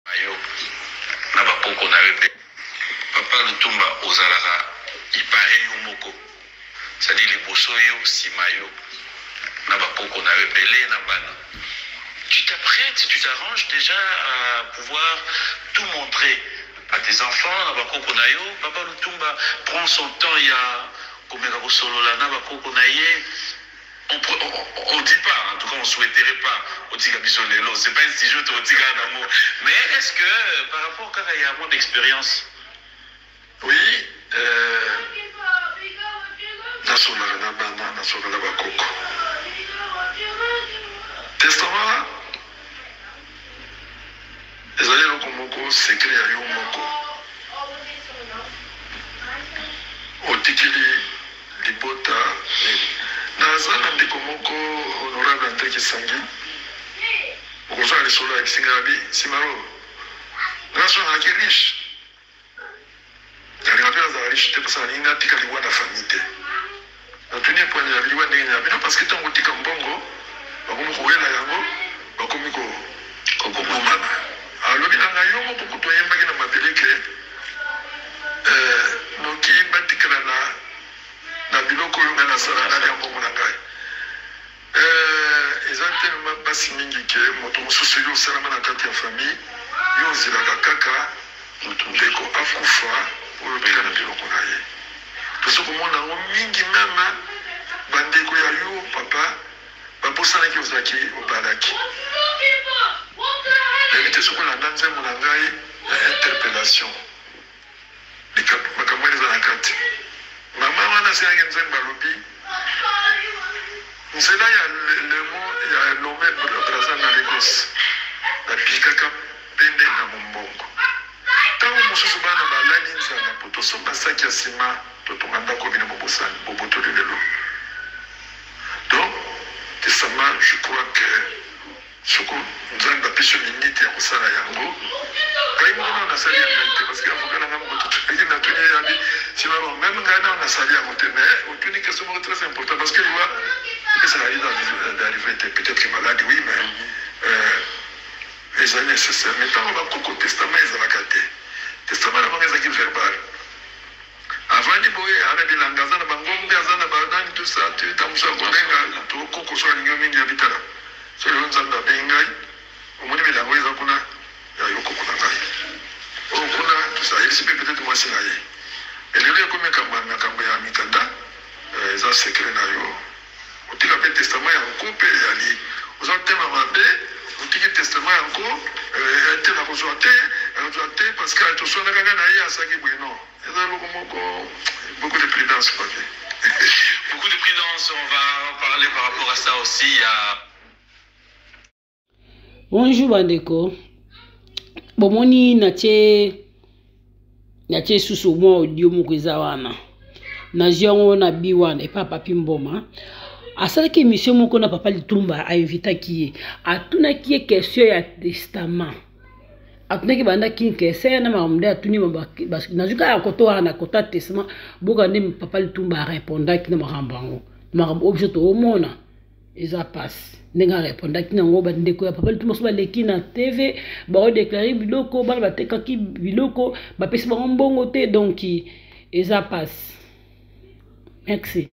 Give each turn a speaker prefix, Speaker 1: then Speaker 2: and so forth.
Speaker 1: Yo na ba koko na yo ebele. Papa Lutumba ozalaka il parait yo moko c'est à dire liboso yo sima yo na ba koko na yo ebele na bana tu t'appretes tu t'arranges dejà à pouvoir tout montrer à tes enfants na ba koko na yo papa Lutumba prend son temps ya komeka kosolola na ba koko na ye On on dit pas, en tout cas on souhaiterait pas otika biso lelo, c'est pas un sujet tokotika nango, mais est-ce que par rapport kaka ya mon experience?
Speaker 2: Oui, euh, nasololaka na bana, nasololaka na bakoko. Testament ezali eloko moko secret ya yo moko. Otikeli libota nini? Naza na ndeko moko honorable Andre Kisangi, okozwa na lisolo ayebisi ngai abi Simaro, nga soki nazalaki riche nalinga mpe nazala riche te parce que nalingi natika liwa na famille te. Natuni ye mpo na nini liwa ndenge nini? Abi non parce que ntango otika mbongo bakomi kowela yango, bakomi ko kobomana. Alobi na ngai yo moko kutu oyembaki na mabele ke eh, noki batikala na na biloko oyo ngai nasala nalia mbongo na ngai. Eh, eza telema mpasi mingi ke moto mosusu yo osalama na kati ya famille, yo ozelaka kaka ndeko akufa oyo otika na biloko na ye. Tozo komona yango mingi meme bandeko ya yo papa babosanaki ozalaki obalaki. Nayebi te soki olanda nzembo na ngai ya interpellation. Makambo wana eza na kati. Mama wana asalaki nzembo alobi nzela ya lemo ya Lome Brazza na Lagos bapikaka pende na mombongo. Ntango mosusu bana balali nzala mpo tosomba saki ya sima totonga ndako bino bobosani bobotoli lelo. Donc testament je crois que soko Nzambe apesi yo minute ya kosala yango, ngai moko nano nasali ya ngai te parce que avocat na ngai moko totuni natuni ye abi sima bon meme ngai nano nasali yango te mais otuni question moko très important parce que liwa epesaka ye d'arriver te peut-être que maladi oui mais euh, ezali nécessaire mais ntango bakoko testament ezalaka te testament na bango ezalaki verbal Avandi boye aza na bilanga aza na ba ngombe aza na ba nani tout ça tu tango mosusu akobenga to koko soki alingi yo mingi abi tala soki lelo nzambe abengi ngai omoni bilanga oyo eza kuna ya yo koko na ngai oyo kuna tout ça ayebisi mpe peut-être mwasi na ye mais lelo ekomi makambo ya mikanda eh, eza secret na yo otika mpe testament ya nko mpe eyali oza motema mabe otiki testament ya nko eh, te nakozwa te nakozwa te parce que toswanaka ngai na ye asaki boye non eza eloko moko beaucoup de prudence papi.
Speaker 1: Beaucoup de prudence, on va en parler par rapport à ça aussi. Il y a.
Speaker 3: Bonjour bandeko, bomoni natie natie susu mwa audio moko eza wana nazwi yango na bi wana epa papi mboma asalaki émission moko na papa litumba ainvitaki ye atunaki ye question ya testament atunaki banda kinkese na makambo nde atuni nazwi kaka koto wana kota testament boka nde papa litumba arepondaki na makambo yango makambo oyo biso toomona eza pasi ndenge arepondaki nango bandeko ya papa litumba so baleki na tv baodeklare biloko bana batekaki biloko bapesi bango mbongo te donk eza pasi merci.